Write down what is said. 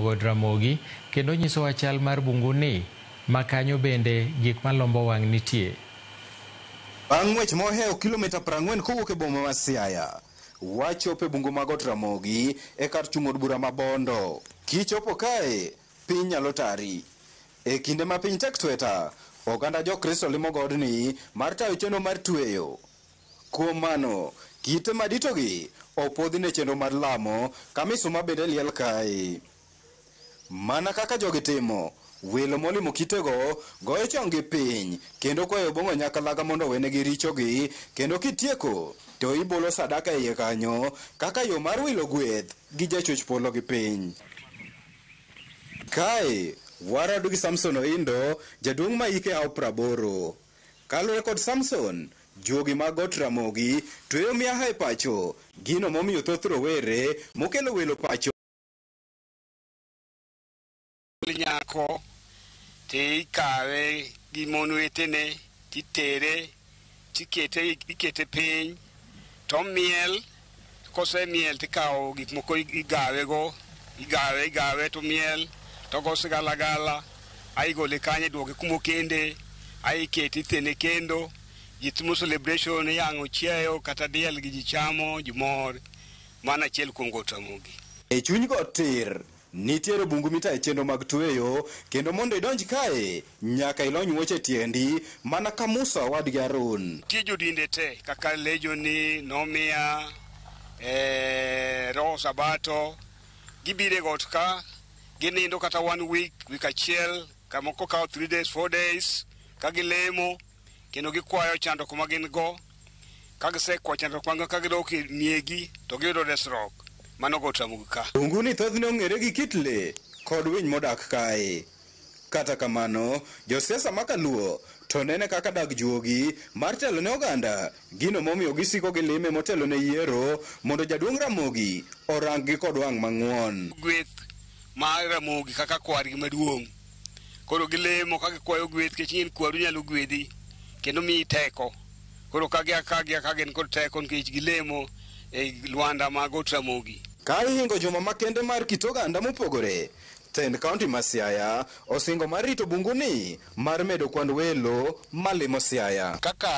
God Ramogi kendo nyisowa chal mar bunguni ma kanyo bende gik malombo wang' nitie. Bang' ng'wech mohewo kilomita 40 kowuok e boma ma Siaya, wachopo e bungu ma Got Ramogi e kar chung' od bura ma Bondo. Kichopo kae, piny nyalo tari. E kinde ma piny tek tweta, oganda Jokristo limo godni mar tayo chenro mar tweyo. Kuom mano, kite maditogi opwodhi ne chenro mar lamo ka misuma bende liel kae. Mana kaka jogi timo, welo molimo kitego goyo chonggi piny kendo kwayo Obong'o Nyakalaga mondo owenegi richogi kendo kitieko to ibolo sadaka e iye kanyo kaka yo mar wilo gweth gi jachwech polo gi piny. Kae warado gi Samson Oindo, jaduong' ma hike hawo 80. Kaluwore kod Samson, juogi mag Got Ramogi tweyo miaha e pacho, gino momiyo thoth rowere mokelo welo pacho Nyako tikawe gi mon wetene titere tikete ikete piny tomiel kosemiel tikawo gik moko igawego igawe igawe tomiel togo sigalagala ai igole kanyo iduoke kumokende ai ikete ithene kendo ji timo celebration iyang'o chiayo kata diel gi ji chamo ji mor. Mano achiel kuom Got Ramogi. E chuny got tir, nitiere bungu mitaye chenro mag tweyo kendo mondo idonj kae nyaka ilony wuoche tiendi mana ka Musa owadgi Harun. Nitie jodinde te kaka Lejoni, Nomia, Roho Sabato, gibiro e got ka, ginindo kata one week, week achiel, kamoko kawo 3 days, 4 days, ka gilemo kendo gikwayo chandruok ma gin go. Ka gisekwayo chandruok ma gin go ka gidok e miegi to giyudo resruok. Mano Got Ramogi ka. Bunguni thothne ong'ere gi kit le kod winy modak kae. Kata kamano, josiasa ma kaluo to nene kaka dag juogi mar telo ne oganda, gino momiyo gisiko gilime motelo ne yiero mondo jaduong' Ramogi orang gi kod wang' mang'won. Gweth mar Ramogi kaka kwargi maduong'. Koro gilemo ka gikwayo gweth nikech ing'e ni kwaru nyalo gwedhi kendo miyi teko. Koro ka gia ka gia ka gin kod teko nikech gilemo e lwanda mag Got Ramogi. Ka ihingo juma makende mar kit oganda mopogore, tend kaunti ma Siaya osingo mar rito bunguni mar medo kwand welo malimo Siaya. Kaka